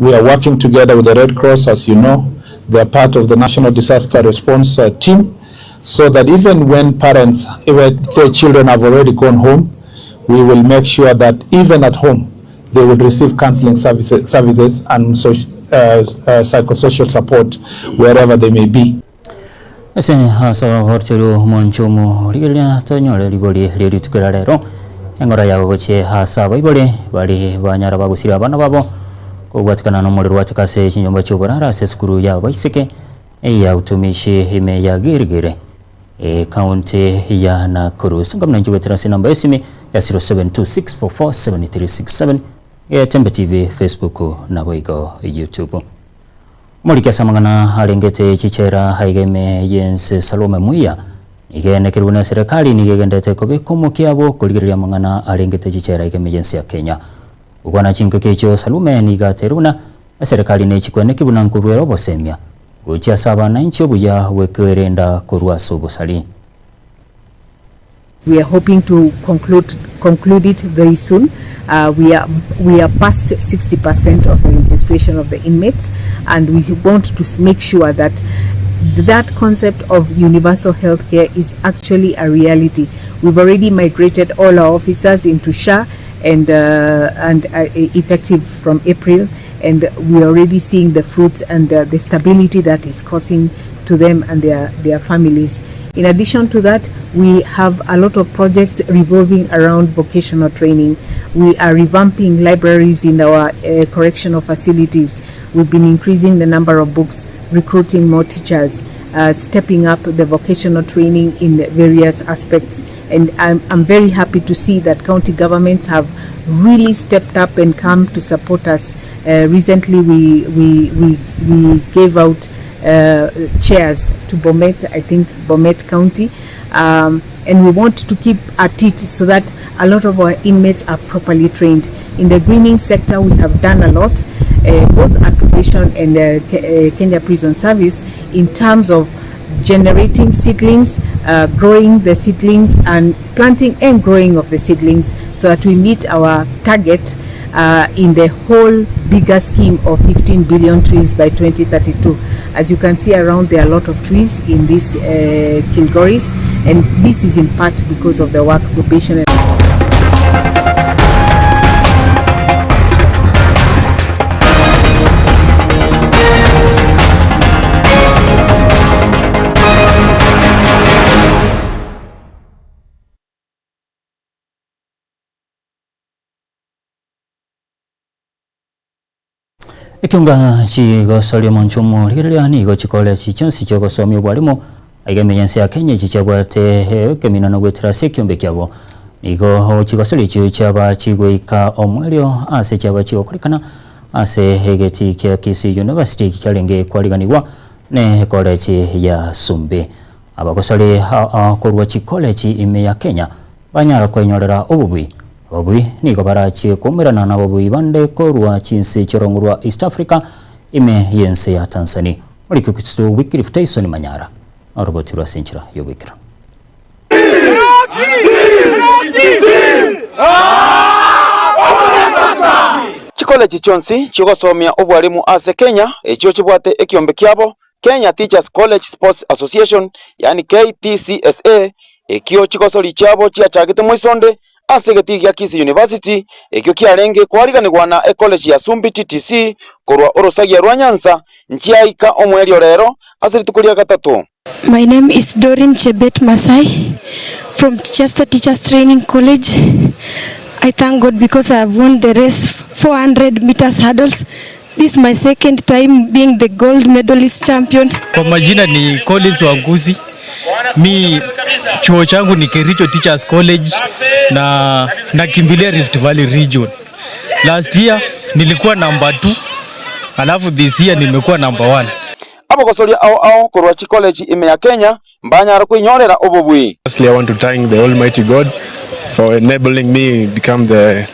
we are working together with the Red Cross, as you know. They are part of the National Disaster Response Team, so that even when parents, even their children have already gone home, we will make sure that even at home, they will receive counseling services and psychosocial support wherever they may be. Ese asa horcheru monchomo rigeria tonyore libori riritukira rero engora yago goche hasa baibore bari banyara bagusira abana babo kobwatikana no muliro watukase chinyomba choborara ase sukuru ya baiseke ya utumishi ime ya Girigiri county ya Nakuru. Sungamna njugetera namba esimi ya 0726447367 Tembe TV, Facebook na Boigo YouTube. Mulika samangana alengete chichera haigeme yense Salome Muya igene kiruna serikali nigegendete kobe komokiabo kuligiria mangana alengete chichera igeme yense ya Kenya. Ukwana chinko kecho Salome nigateruna serikali nechikwene kibuna nkurwero bosemia gochia saba na incho buya wekerenda kurwa sobosali. We are hoping to conclude it very soon. We are past 60% of the registration of the inmates, and we want to make sure that that concept of universal health care is actually a reality. We've already migrated all our officers into SHA and effective from April, and we are already seeing the fruits and the stability that is causing to them and their families. In addition to that, we have a lot of projects revolving around vocational training. We are revamping libraries in our correctional facilities. We've been increasing the number of books, recruiting more teachers, stepping up the vocational training in various aspects. And I'm very happy to see that county governments have really stepped up and come to support us. Recently, we gave out chairs to Bomet, I think Bomet County, and we want to keep at it so that a lot of our inmates are properly trained. In the greening sector, we have done a lot, both at Probation and Kenya Prison Service, in terms of generating seedlings, growing the seedlings, and planting and growing of the seedlings, so that we meet our target in the whole bigger scheme of 15 billion trees by 2032. As you can see around, there are a lot of trees in this Kilgoris, and this is in part because of the work probation. Ekyunga chigosolio monchumo rigeria nigo chikole chichonsi chogosomia obwarimu aiga emenyansi ya Kenya chichabwate ekeminano gwetera ase ekiombe kiabo Nigo chigosori chio chaba chigoika omwelio ase chaba chigokorikana ase egeti kia Kisii University kiarenge kwariganirwa ne college ya Sumbi. Abagosori korwa chikoleji ime ya Kenya banyara kwenyorera obubui. Obubui nigo barachi kumirana na obubui bande korwa chinsi chorongurwa East Africa ime yense ya Tanzania. Muri Wycliffe Tyson Manyara arobotirwa senchira yobikira. Chikoleji chonsi chigosomia obwarimu ase Kenya ekyo chibwate ekiombe kiabo Kenya Teachers College Sports Association yani KTCSA ekyo chigosori chiabo chiachagete mwisonde ase geti ya Kisii University ekyo kiarenge kwariganirwa na college ya Sumbi TTC korwa orosagia rwa Nyanza nchiaika omweri rero ase rituko ria gatatu. My name is Doreen Chebet Masai from Chester Teachers Training College. I thank God because I have won the race 400 meters hurdles. This is my second time being the gold medalist champion. Kwa majina ni Collins Wanguzi. Mi chuo changu ni Kericho Teachers College na nakimbilia Rift Valley Region. Last year nilikuwa number 2, alafu this year nimekuwa number 1. Abagosoria ao korwa chi college ime ya Kenya mbanyara kwinyorera obubui. Firstly, I want to thank the Almighty God for enabling me become the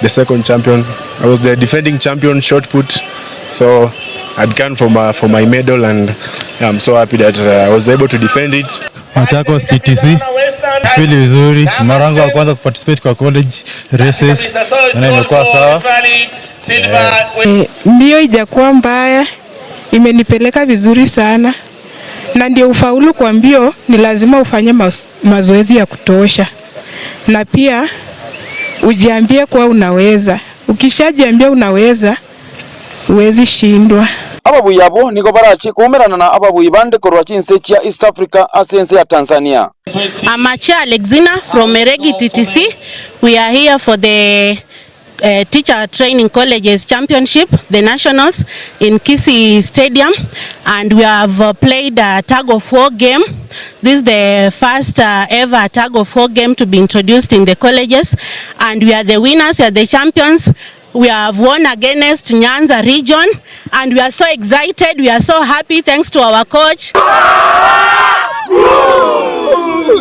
second champion. I was the defending champion shot put, so I'd come for my medal, and I'm so happy that I was able to defend it. Machakos TTC, feel vizuri. Mara yangu ya kwanza kuparticipate kwa college races na imekuwa sawa. Mbio ijakuwa mbaya, imenipeleka vizuri sana. Na ndio ufaulu kwa mbio ni lazima ufanye mazoezi ya kutosha. Na pia ujiambie kwa unaweza. Ukishajiambia unaweza, huwezi shindwa. Ababuyi abo niko barachi kumerana na ababuyi bande korwa chinse chia East Africa asense ya Tanzania. I'm Acha Alexina from Meregi TTC. We are here for the Teacher Training Colleges Championship, the Nationals in Kisii Stadium, and we have played a tug of war game. This is the first ever tug of war game to be introduced in the colleges, and we are the winners, we are the champions. We have won against Nyanza region, and we are so excited, we are so happy thanks to our coach.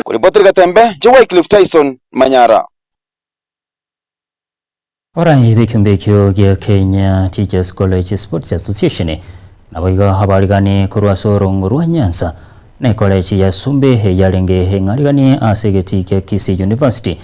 Kuripoti Gatembe, Wycliffe Tyson Manyara. Orai bikimbekyo gya Kenya Teachers College Sports Association naboiga habarigani korwa sorongo rwa Nyanza ne college ya Sumbi yarenge ngarigani asegeti kya Kisii University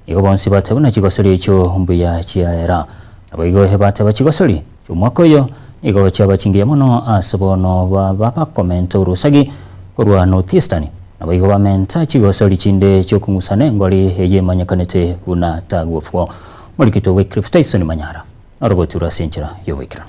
igo bonsi batabona chigosori echo mbuya chiaera naboigo hebata bachigosori chumwako yo igo chabachingiya mono asebono baba comment urusagi korwa North Eastern naboigo bamenta chigosori chinde chokungusane ngori eyemanyakanete una tagwofwo. Mulikito Wycliffe Tyson Manyara narobotura senchira yobikira.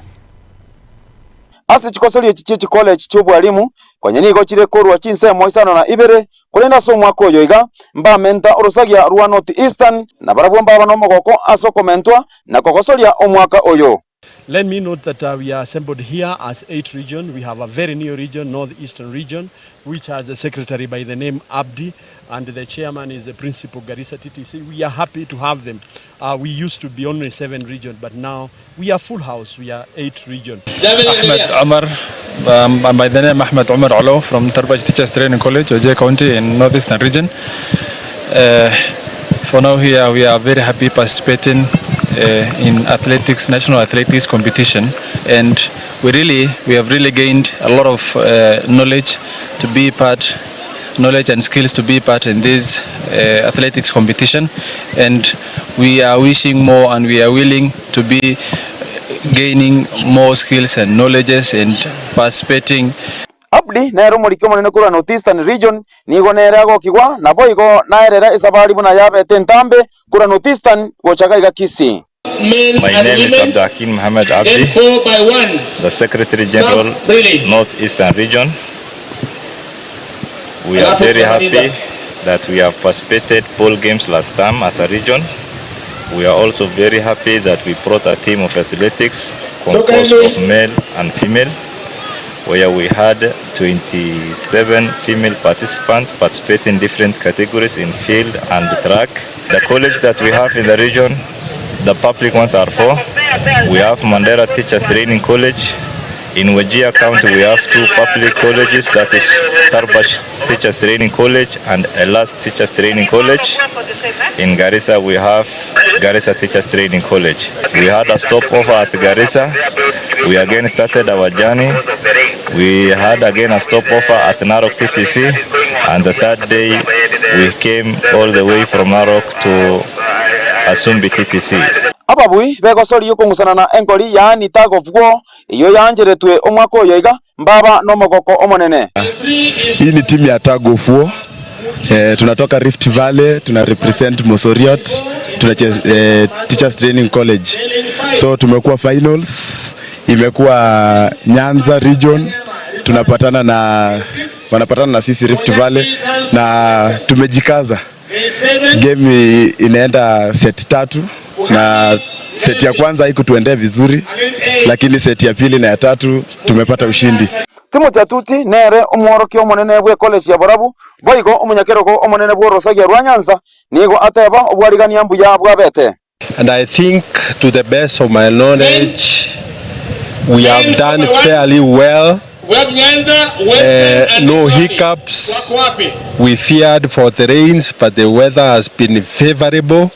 Ase chikosori echichi college chobwalimu kwenye nigo chire korwa chinse moisano na ibere kulenda so mwako yoiga mba menta orosagia rwa North Eastern na barabwo mbaba no mogoko aso komentwa na kogosoria omwaka oyo. Let me note that we are assembled here as 8 regions. We have a very new region, Northeastern region, which has a secretary by the name Abdi, and the chairman is the principal Garissa TTC. We are happy to have them. We used to be only 7 regions, but now we are full house. We are 8 regions. Ahmed Omar, I'm by the name Ahmed Omar Olo from Tarbaj Teachers Training College, Ojai County in Northeastern region. For now here, we are very happy participating in athletics, national athletics competition, and we have really gained a lot of knowledge to be part, knowledge and skills to be part in this athletics competition, and we are wishing more and we are willing to be gaining more skills and knowledges and participating. Abdi nero mulikyo munene kurwa North Eastern region nigo nere agokigwa nabo igo naerera isabari buna yabete ntambe kurwa North Eastern gochaga iga Kisii. My name is Abdakin Muhammad Abdi, the Secretary General, North Eastern Region. We are very happy that we have participated pole games last time as a region. We are also very happy that we brought a team of athletics composed of male and female. where we had 27 female participants participate in different categories in field and track. The college that we have in the region, the public ones are 4. We have Mandera Teachers Training College. In Wajir County, we have 2 public colleges, that is Tarbash Teachers Training College and Elas Teachers Training College. In Garissa, we have Garissa Teachers Training College. We had a stopover at Garissa. We again started our journey. We had again a stopover at Narok TTC, and the third day we came all the way from Narok to Asumbi TTC. Ababui begosori yukungusana na enkori yaani tag of war iyo yanjeretwe omwaka oyo iga mbaba nomogoko omonene. Hii ni timu ya tag of war. Tunatoka Rift Valley, tuna represent Mosoriot, tuna Teachers Training College. So tumekuwa finals, imekuwa Nyanza region, tunapatana na wanapatana na sisi Rift Valley na tumejikaza. Game inaenda set 3 na set ya kwanza haikutuendea vizuri, lakini set ya pili na ya tatu tumepata ushindi. Timu Tuti nere omworokia omonene bwe college ya Borabu boigo omunyakeroko omonene bwo Rosagia rwa Nyanza nigo ateba obwarigania mbuya bwabete. And I think to the best of my knowledge we have done fairly well. No hiccups. We feared for the rains, but the weather has been favorable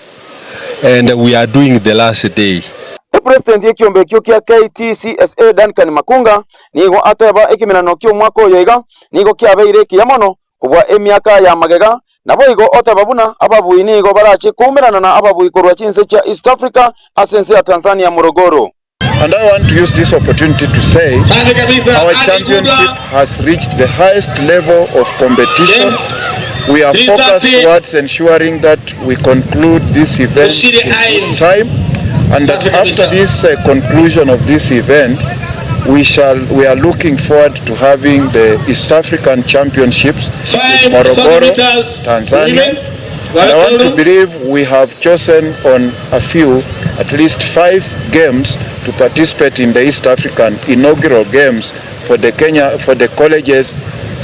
and we are doing the last day. President ekiombe kio kia KTCSA Duncan Makunga nigo ateba ekiminano kio mwaka oyo iga nigo kiabeire kiyamono kubwa emiaka ya magega nabo igo oteba buna ababui nigo barachi kumirana na ababui korwa chinse cha East Africa asense ya Tanzania Morogoro. And I want to use this opportunity to say our championship has reached the highest level of competition. We are focused towards ensuring that we conclude this event in time, and that after this conclusion of this event, we are looking forward to having the East African Championships in Morogoro, Tanzania. And I want to believe we have chosen on a few, at least 5 games to participate in the East African inaugural games for the Kenya, for the colleges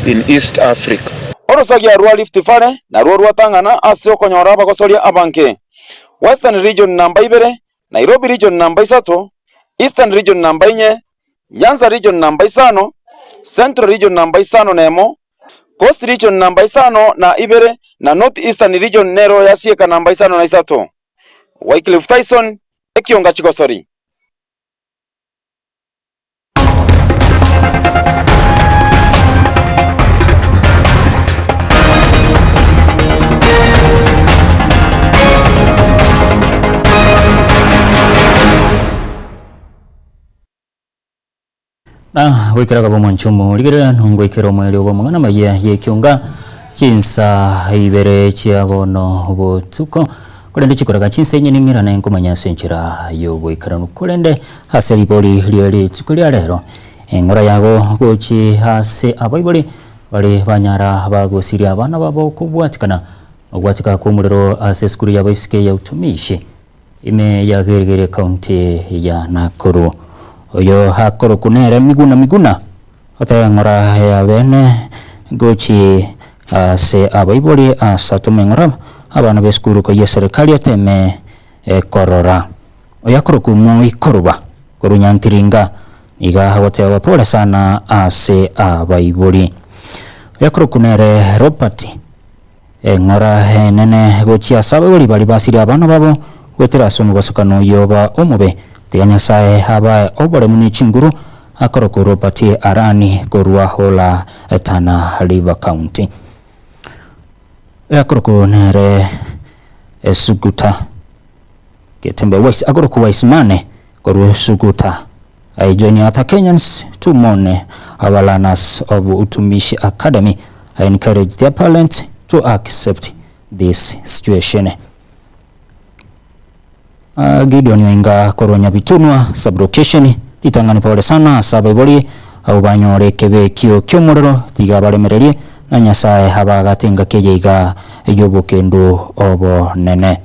in East Africa. Orosagia rwa Rift Valley na rwo rwatangana ase okonyora abagosoria abanke. Western Region namba 2, Nairobi Region namba 3, Eastern Region namba 4, Nyanza Region namba 5, Central Region namba 5 Coast Region namba 5 na 2 na North Eastern Region nero yasieka namba 5 na 3. Wycliffe Tyson, Ekionga Chigosori. Na wikiraga bo mwanchumo ligerera ntungo ikero mweli obo mwana maya yekionga chinsa ibere chiabono botuko kolende chikoraga chinsa enye ningira na enkomanya senchera yobo ikarano kolende hase liboli lieli chikulia lero engora yago gochi hase abaiboli bali banyara bagosiria abana babo kubwatikana ogwatika ku muliro ase skuru ya baisike ya utumishi ime ya Geregere county ya Nakuru. Oyo hakoro kunere miguna miguna otengora ya bene gochi ase abaiboli asatumengora abana beskuru ko ye serikali ateme korora oyakoro kumu ikoroba korunyantiringa iga hawote pole sana ase abaiboli oyakoro kunere Robert ngora nene gochi asabaiboli bali basiri abana babo gwetera somo basokano yoba omobe Nyasaye haba obore muni chinguru akoroko Robert Arani korwa hola Tana River County. Akoroko nere Suguta Ketembe West akoroko Wise korwa Suguta. I join other Kenyans to mourn our learners of Utumishi Academy. I encourage their parents to accept this situation. Gideon Wenga koronya bitunwa sublocation litangani pole sana sabaiboli au banyore kebe kio kyomurero tiga baremererie na Nyasaye habagatinga kejeiga yobokendo obo nene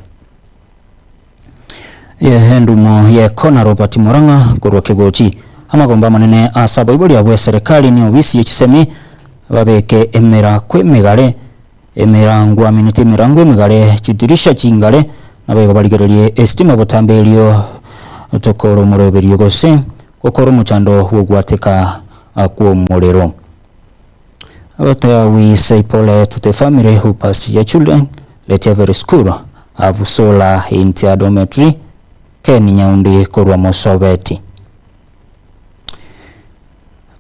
ye hendumo ye kona Robert Muranga korwa kegochi Amagomba manene asaba iboli abwe serikali ni ofisi y'ekisemi babeke emera kwemegale emirango aminiti emirango emigale chidirisha chingale nabego baligererie estima butambelio tokoro muroberio gose kokoro omuchando wogwateka kw'omurero. Abata we say pole to the family who passed their children let every school have solar in their dormitory. Ken Nyaundi korwa Mosobeti.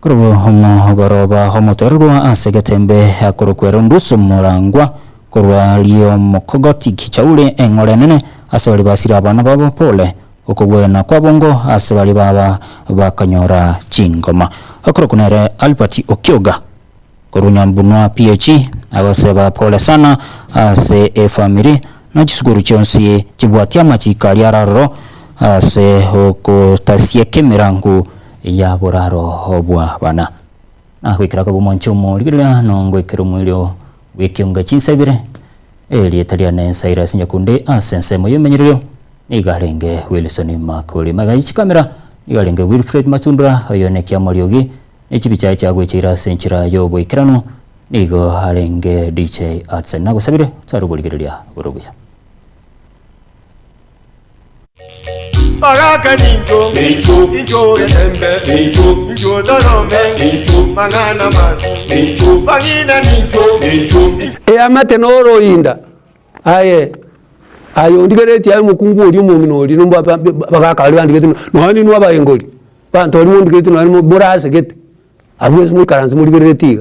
Kurubu omogoroba omotorwa asegetembe akorokwera ndusu murangwa korwa lio mokogoti kichaule eng'ore nene ase bari basira abana babo pole okogwena kwa bongo ase bari baba bakanyora chingoma. Akorokunere Albert Okioga korunya mbunwa PH agaseba pole sana ase e family na chisukuru chonsi chibwatia machika lyararo ase okutasie kemirango ya boraro obwa bana na kwikira ko bumoncho ligirira nongo ikero mwilio wikionga chinsabire eli etalia ne Cyrus Nyakunde asense moyomenyerero igalenge Wilson Makuri magayichi kamera igalenge Wilfred Matundura oyone kiamoriogi echibicha chagwe chira senchira yobo ikirano nigo alenge DJ Arts nagusabire tarubuligiria burubuya. Baraka ninjo, ninjo, ninjo embe, ninjo, ninjo dorome, ninjo, manana ma, ninjo, bangina ninjo, ninjo. E amate noro inda. Aye. Ayo ndigereti ayo mukungu oli mungino oli nomba bagaka ali bandigeti no hani no abayengoli. Bantu oli mundigeti no hani borase gete. Abwezi mukaranzi muligereti.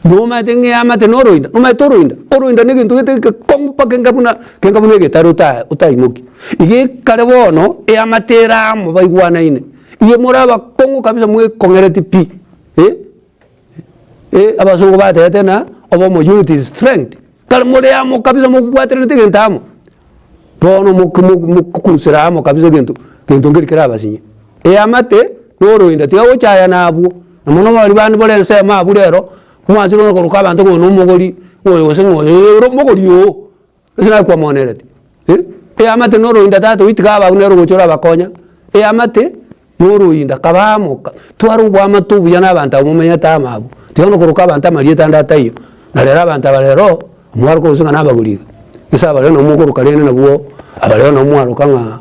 No mate nge amate noro inda, no mate oro inda. Oro inda nige ntu gete kompa kengabuna kengabuna gete arota utaimoki. Ige kare bono e amatera mo baigwana ine. Iye moraba kongo kabisa mwe kongereti pi. Abazungu batete na obo unity is strength. Kare more amo kabisa mo bwatere nte bono mukusira amo kabisa gento gento ngeri kera basinye. E amate noro inda tiga ochaya nabwo. Namono bali bandi bolense ma bulero mwanzi no koruka abantu ko nomogoli oyo sengo mogoli yo. Sina kwa monereti. E amate noro inda tatu itika ba unero gochora bakonya. E amate noro inda kabamo twaro bwa matubu yana abantu mumenya tamabu. Tiyono koruka abantu amalieta ndatayo. Nalera abantu abalero mwarko usinga nabagulika. Isa balero no mukoruka lene nabwo abalero no mwaruka nga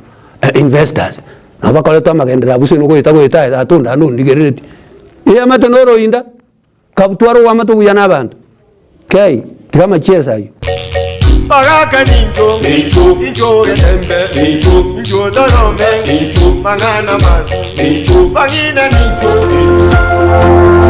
investors. Nabakaleta amagendera busino ko itago ita atunda no ndigereti. E amate noro inda kabutwaro wa matubu yana abantu. Kai tikama chesa yo. Baraka ninjo, ninjo, ninjo embe, ninjo, ninjo dorome, ninjo, manana ma, ninjo, bangina ninjo, ninjo.